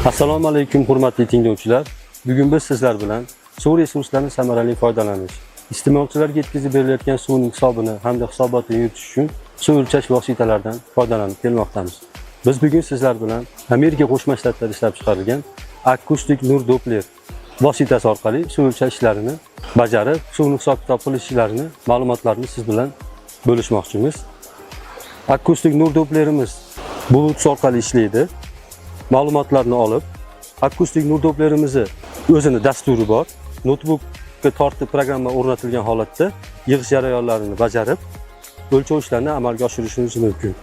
Assalomu alaykum, hurmatli tinglovchilar. Bugun biz sizlar bilan suv resurslarini samarali foydalanish, iste'molchilarga yetkazib berilayotgan suvning hisobini hamda hisobotini yuritish uchun suv o'lchash vositalaridan foydalanib kelmoqdamiz. Biz bugun sizlar bilan Amerika Qo'shma Shtatlarida ishlab chiqarilgan akustik nur Doppler vositasi orqali suv o'lchash ishlarini bajarib, suvni hisob-kitob qilish ishlarini, ma'lumotlarni siz bilan bo'lishmoqchimiz. Akustik nur Dopplerimiz Bluetooth orqali ishlaydi. Ma'lumotlarni olib, akustik nur Dopplerimizni o'zini dasturi bor. Noutbukka tortib programma o'rnatilgan holatda yig'ish jarayonlarini bajarib, o'lchov ishlarini amalga oshirishimiz mumkin.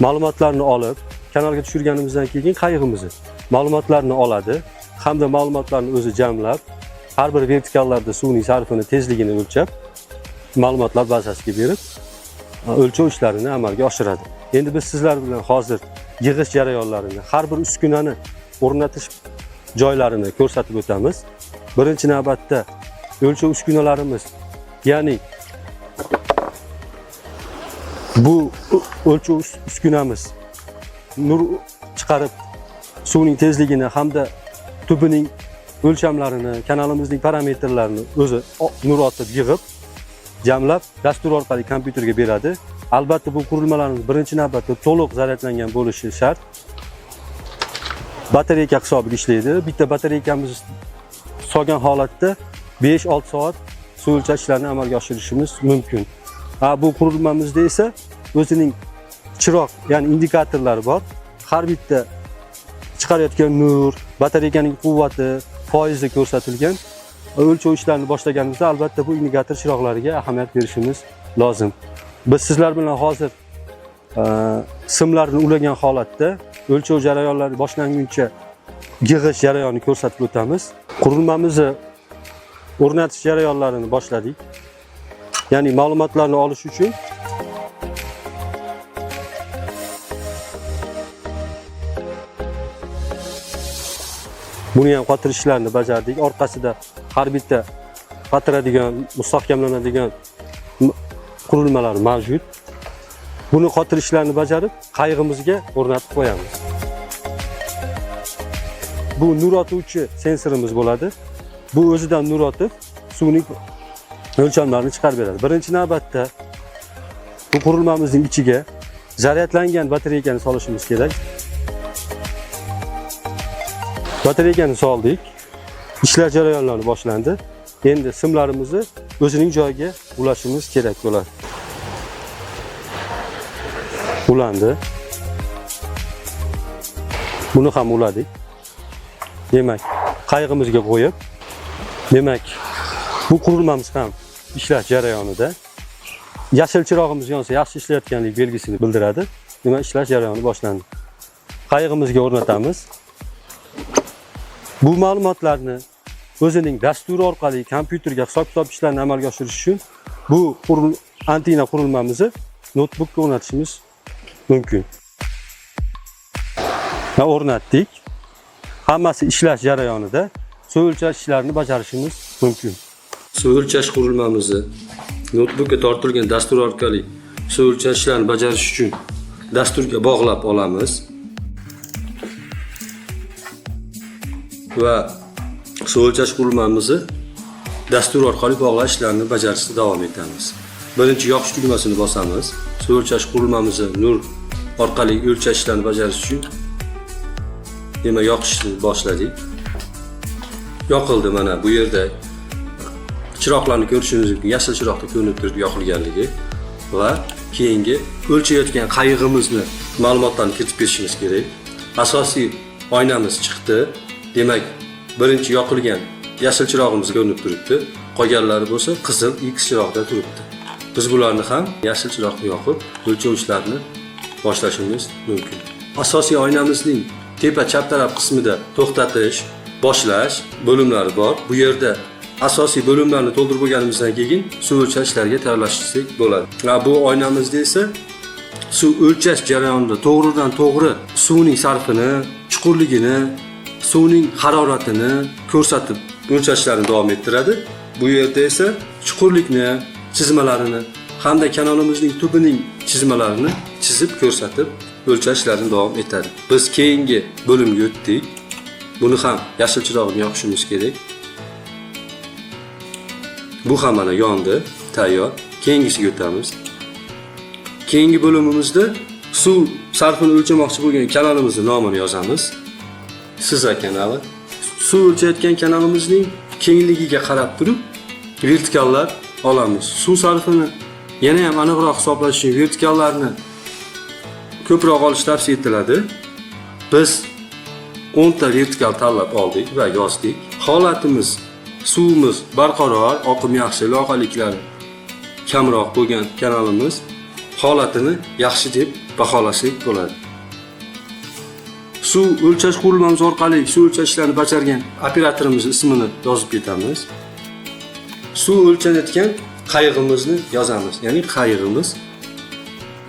Ma'lumotlarni olib, kanalga tushirganimizdan keyin qayig'imizni ma'lumotlarni oladi hamda ma'lumotlarni o'zi jamlab, har bir vertikallarda suvning sarfini, tezligini o'lchab, ma'lumotlar bazasiga berib, o'lchov ishlarini amalga oshiradi. Endi biz sizlar bilan hozir yig'ish jarayonlarini, har bir uskunani o'rnatish joylarini ko'rsatib o'tamiz. Birinchi navbatda o'lchov uskunalarimiz, ya'ni bu o'lchov uskunamiz nur chiqarib suvning tezligini hamda tubining o'lchamlarini, kanalimizning parametrlarini o'zi nur otib yig'ib, jamlab dastur orqali kompyuterga beradi. Albatta, bu qurilmalarimiz birinchi navbatda to'liq zaryadlangan bo'lishi shart. Batareyka hisobiga ishlaydi. Bitta batareykamiz solgan holatda 5-6 soat suv o'lchash ishlarini amalga oshirishimiz mumkin. Ha, bu qurilmamizda esa o'zining chiroq, ya'ni indikatorlari bor. Har bitta chiqarayotgan nur, batareykaning quvvati foizda ko'rsatilgan. O'lchov ishlarini boshlaganimizda albatta bu indikator chiroqlariga ahamiyat berishimiz lozim. Biz sizlar bilan hozir simlarni ulagan holatda o'lchov jarayonlari boshlanguncha yig'ish jarayonini ko'rsatib o'tamiz. Qurilmamizni o'rnatish jarayonlarini boshladik. Ya'ni ma'lumotlarni olish uchun buni ham qotirish ishlarini bajardik. Orqasida har bitta qotiradigan, mustahkamlanadigan qurilmalar mavjud. Buni qotirish ishlarini bajarib, qayig'imizga o'rnatib qo'yamiz. Bu nur otuvchi sensorimiz bo'ladi. Bu o'zidan nur otib, suvning o'lchamlarini chiqarib beradi. Birinchi navbatda bu qurilmamizning ichiga zaryadlangan batareykani solishimiz kerak. Batareykani soldik. Ishlash jarayonlari boshlandi. Endi simlarimizni o'zining joyiga ulashimiz kerak bo'ladi. Ulandi. Buni ham uladik. Demak, qayig'imizga qo'yib, demak, bu qurilmamiz ham ishlash jarayonida yashil chirog'imiz yonsa, yaxshi ishlayotganlik belgisini bildiradi. Demak, ishlash jarayoni boshlandi. Qayig'imizga o'rnatamiz. Bu ma'lumotlarni o'zining dasturi orqali kompyuterga hisob-kitob ishlarini amalga oshirish uchun bu antenna qurilmamizni noutbukka o'rnatishimiz mumkin. Va o'rnatdik. Hammasi ishlash jarayonida suv o'lchash ishlarini bajarishimiz mumkin. Suv o'lchash qurilmamizni noutbukka tortilgan dastur orqali suv o'lchash ishlarini bajarish uchun dasturga bog'lab olamiz. Va suv o'lchash qurilmamizni dastur orqali bog'lash ishlarini bajarishni davom etamiz. Birinchi yoqish tugmasini bosamiz. Suv o'lchash qurilmamizni nur orqali o'lchash ishlarini bajarish uchun demak yoqishni boshladik. Yoqildi, mana bu yerda chiroqlarni ko'rishingiz mumkin. Yashil chiroqda ko'rinib turibdi yoqilganligi va keyingi o'lchayotgan qayig'imizni ma'lumotlarni kiritib ketishimiz kerak. Asosiy oynamiz chiqdi. Demak, birinchi yoqilgan yashil chirog'imiz ko'rinib turibdi. Qolganlari bo'lsa qizil X chiroqda turibdi. Biz bularni ham yashil chiroqni yoqib, o'lchov ishlarini boshlashimiz mumkin. Asosiy oynamizning tepa chap taraf qismida to'xtatish, boshlash bo'limlari bor. Bu yerda asosiy bo'limlarni to'ldirib bo'lganimizdan keyin suv o'lchash ishlariga tayyorlashsak bo'ladi. Va bu oynamizda esa suv o'lchash jarayonida to'g'ridan to'g'ri suvning sarfini, chuqurligini, suvning haroratini ko'rsatib o'lchashlarni davom ettiradi. Bu yerda esa chuqurlikni, chizmalarini hamda kanalimizning tubining chizmalarini chizib ko'rsatib o'lchashlarini davom etadi. Biz keyingi bo'limga o'tdik. Buni ham yashil chirog'ini yoqishimiz kerak. Bu ham mana yondi, tayyor. Keyingisiga o'tamiz. Keyingi bo'limimizda suv sarfini o'lchamoqchi bo'lgan kanalimizning nomini yozamiz. Siza kanali. Suv o'lchayotgan kanalimizning kengligiga qarab turib vertikallar olamiz. Suv sarfini yana ham aniqroq hisoblash uchun vertikallarni ko'proq olish tavsiya etiladi. Biz 10 ta vertikal tanlab oldik va yozdik. Holatimiz, suvimiz barqaror, oqim yaxshi, loqaliklari kamroq bo'lgan kanalimiz holatini yaxshi deb baholasak bo'ladi. Suv o'lchash qurilmamiz orqali suv o'lchash ishlarini bajargan operatorimiz ismini yozib ketamiz. Suv o'lchanayotgan qayig'imizni yozamiz. Ya'ni qayig'imiz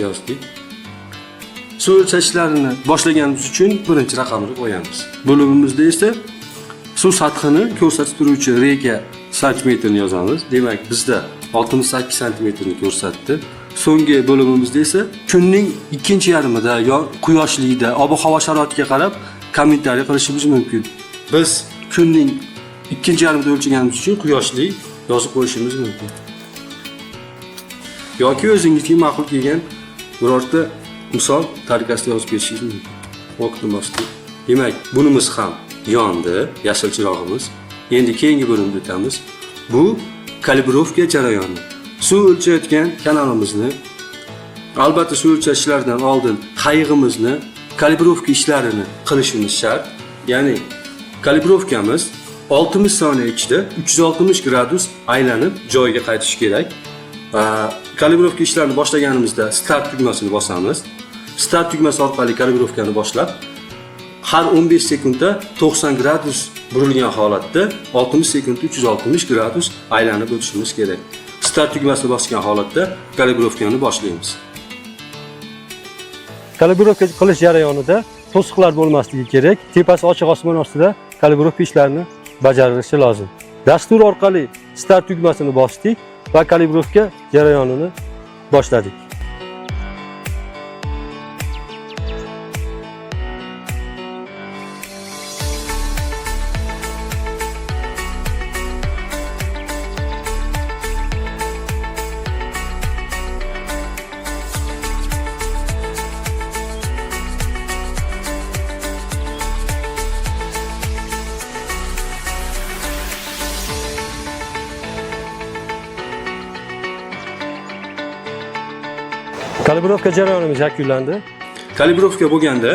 yozdik. Suv o'lchash ishlarini boshlaganimiz uchun birinchi raqamni qo'yamiz. Bo'limimizda esa suv sathini ko'rsatib turuvchi reka santimetrni yozamiz. Demak, bizda 68 santimetrni ko'rsatdi. So'nggi bo'limimizda esa kunning ikkinchi yarmida yo quyoshlikda ob-havo sharoitiga qarab kommentariy qilishimiz mumkin. Biz kunning ikkinchi yarmida o'lchaganimiz uchun quyoshli yozib qo'yishimiz mumkin. Yoki o'zingizga ma'qul kelgan birorta misol tariqasida yozib ketishingiz mumkin. Okni bosdik. Demak, bunimiz ham yondi, yashil chirog'imiz. Endi keyingi bo'limga o'tamiz. Bu kalibrovka jarayoni. Suv o'lchayotgan kanalimizni, albatta suv o'lchashlardan oldin qayig'imizni kalibrovka ishlarini qilishimiz shart. Ya'ni kalibrovkamiz 60 soniya ichida 360 gradus aylanib joyiga qaytishi kerak. Kalibrovka ishlarini boshlaganimizda start tugmasini bosamiz. Start tugmasi orqali kalibrovkani boshlab, har 15 sekundda 90 gradus burilgan holatda 60 sekundda 360 gradus aylanib o'tishimiz kerak. Start tugmasini bosgan holatda kalibrovkani boshlaymiz. Kalibrovka qilish jarayonida to'siqlar bo'lmasligi kerak. Tepasi ochiq osmon ostida kalibrovka ishlarini bajarilishi lozim. Dastur orqali start tugmasini bosdik va kalibrovka jarayonini boshladik. Kalibrovka jarayonimiz yakunlandi. Kalibrovka bo'lganda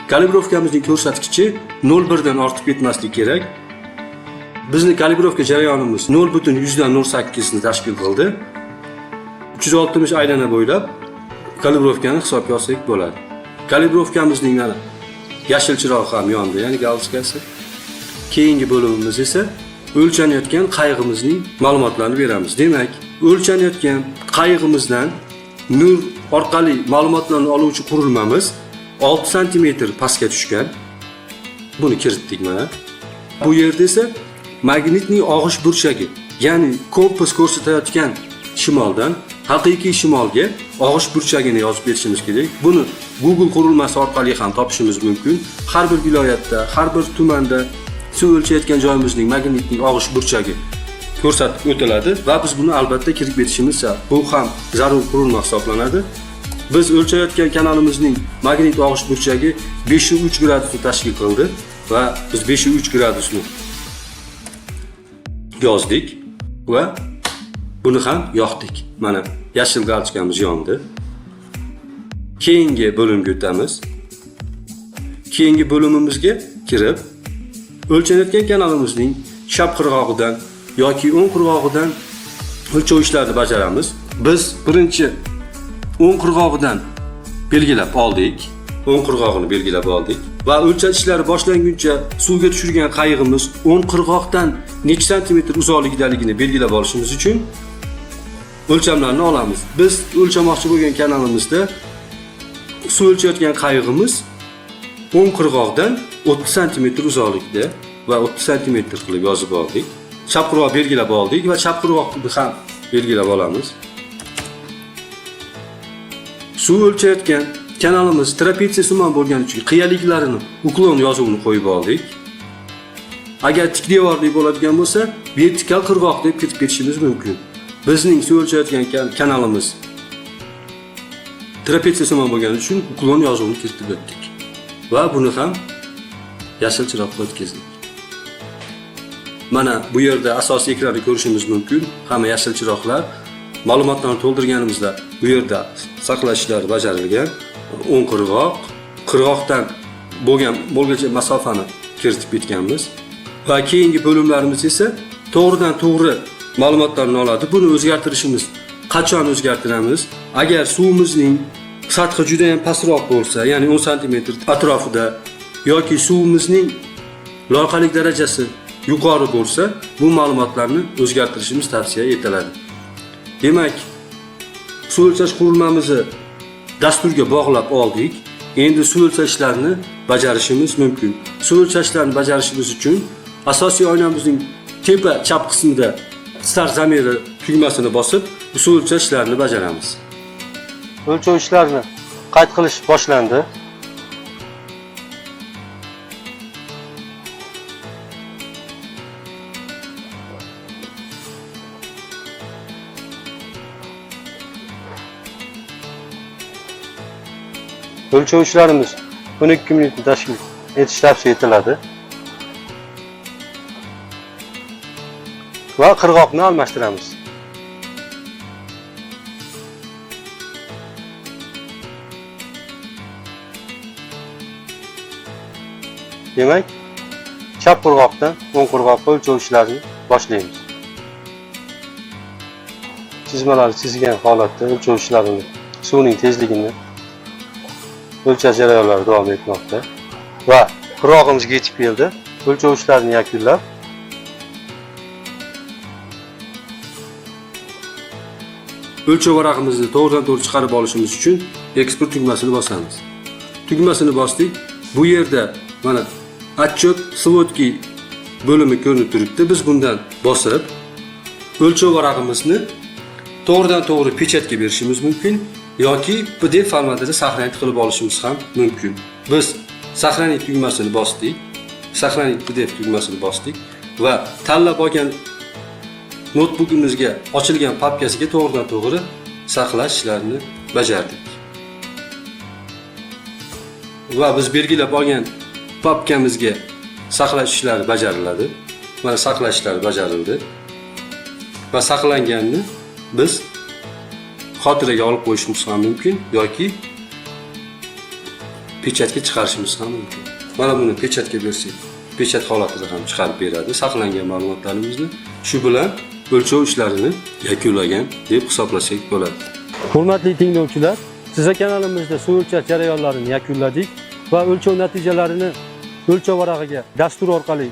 kalibrovkamizning ko'rsatkichi 0.1 dan ortib ketmasligi kerak. Bizni kalibrovka jarayonimiz 0.08 ni tashkil qildi. 360 aylana bo'ylab kalibrovkani hisobga olsak bo'ladi. Kalibrovkamizning mana yashil chirog'i ham yondi, ya'ni galchkasi. Keyingi bo'limimiz esa o'lchanayotgan qayig'imizning ma'lumotlarini beramiz. Demak, o'lchanayotgan qayig'imizdan nur orqali ma'lumotlarni oluvchi qurilmamiz 6 sm pastga tushgan. Buni kiritdik mana. Bu yerda esa magnitning og'ish burchagi, ya'ni kompas ko'rsatayotgan shimoldan haqiqiy shimolga og'ish burchagini yozib berishimiz kerak. Buni Google qurilmasi orqali ham topishimiz mumkin. Har bir viloyatda, har bir tumanda suv o'lchayotgan joyimizning magnitning og'ish burchagi ko'rsatib o'tiladi va biz buni albatta kirib ketishimiz shart. Bu ham zarur qurilma hisoblanadi. Biz o'lchayotgan kanalimizning magnit og'ish burchagi 5.3 gradusni tashkil qildi va biz 5.3 gradusni yozdik va buni ham yoqdik. Mana yashil galchkamiz yondi. Keyingi bo'limga o'tamiz. Keyingi bo'limimizga kirib, o'lchanayotgan kanalimizning chap qirg'og'idan yoki o'ng qirg'og'idan o'lchov ishlarini bajaramiz. Biz birinchi o'ng qirg'og'idan belgilab oldik. O'ng qirg'og'ini belgilab oldik va o'lchash ishlari boshlanguncha suvga tushirgan qayig'imiz o'ng qirg'oqdan necha santimetr uzoqlikdaligini belgilab olishimiz uchun o'lchamlarni olamiz. Biz o'lchamoqchi bo'lgan kanalimizda suv o'lchayotgan qayig'imiz o'ng qirg'oqdan 30 santimetr uzoqlikda va 30 santimetr qilib yozib oldik. Chap qirg'oq belgilab oldik va chap qirg'oqni ham belgilab olamiz. Suv o'lchayotgan kanalimiz trapetsiya simon bo'lgani uchun qiyaliklarini uklon yozuvini qo'yib oldik. Agar tik devorli bo'ladigan bo'lsa, vertikal qirg'oq deb kiritib ketishimiz mumkin. Bizning suv o'lchayotgan kanalimiz trapetsiyasimon bo'lgani uchun uklon yozuvini kiritib o'tdik. Va buni ham yashil chiroqqa o'tkazdik. Mana bu yerda asosiy ekranni ko'rishimiz mumkin. Hamma yashil chiroqlar. Ma'lumotlarni to'ldirganimizda bu yerda saqlash ishlari bajarilgan. O'ng qirg'oq, qirg'oqdan bo'lgan bo'lguncha masofani kiritib ketganmiz. Va keyingi bo'limlarimiz esa to'g'ridan to'g'ri ma'lumotlarni oladi. Buni o'zgartirishimiz qachon o'zgartiramiz? Agar suvimizning sathi juda ham pastroq bo'lsa, ya'ni 10 sm atrofida yoki suvimizning loyqalik darajasi yuqori bo'lsa, bu ma'lumotlarni o'zgartirishimiz tavsiya etiladi. Demak, suv o'lchash qurilmamizni dasturga bog'lab oldik. Endi suv o'lchashlarni bajarishimiz mumkin. Suv o'lchashlarni bajarishimiz uchun asosiy oynamizning tepa chap qismida start zamiri tugmasini bosib, suv o'lchash ishlarini bajaramiz. O'lchov ishlarini qayd qilish boshlandi. O'lchov ishlarimiz 12 minutni tashkil etish tavsiya etiladi. Va qirg'oqni almashtiramiz. Demak, chap qirg'oqdan o'ng qirg'oqqa o'lchov ishlarini boshlaymiz. Chizmalarni chizgan holatda o'lchov ishlarini, suvning tezligini o'lchash jarayonlari davom etmoqda va qirg'og'imizga yetib keldi. O'lchov ishlarini yakunlab o'lchov varag'imizni to'g'ridan to'g'ri chiqarib olishimiz uchun eksport tugmasini bosamiz. Tugmasini bosdik. Bu yerda mana отчет сводки bo'limi ko'rinib turibdi. Biz bundan bosib o'lchov varag'imizni to'g'ridan to'g'ri pechatga berishimiz mumkin yoki PDF formatida saqlanib qilib olishimiz ham mumkin. Biz saqlanib tugmasini bosdik. Saqlanib PDF tugmasini bosdik va tanlab olgan notebookimizga ochilgan papkasiga to'g'ridan to'g'ri saqlash ishlarini bajardik. Va biz belgilab olgan papkamizga saqlash ishlari bajariladi. Mana saqlash ishlari bajarildi. Va saqlanganni biz xotiraga olib qo'yishimiz ham mumkin yoki pechatga chiqarishimiz ham mumkin. Mana buni pechatga bersak, pechat holatida ham chiqarib beradi saqlangan ma'lumotlarimizni. Shu bilan o'lchov ishlarini yakunlagan deb hisoblasak bo'ladi. Hurmatli tinglovchilar, siz kanalimizda suv o'lchash jarayonlarini yakunladik va o'lchov natijalarini o'lchov varag'iga dastur orqali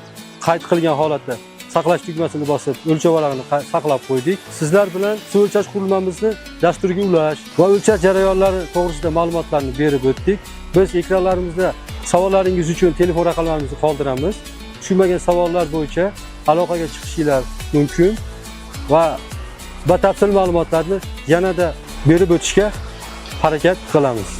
qayd qilgan holatda saqlash tugmasini bosib o'lchov varag'ini saqlab qo'ydik. Sizlar bilan suv o'lchash qurilmamizni dasturga ulash va o'lchash jarayonlari to'g'risida ma'lumotlarni berib o'tdik. Biz ekranlarimizda savollaringiz uchun telefon raqamlarimizni qoldiramiz. Tushunmagan savollar bo'yicha aloqaga chiqishinglar mumkin va batafsil ma'lumotlarni yanada berib o'tishga harakat qilamiz.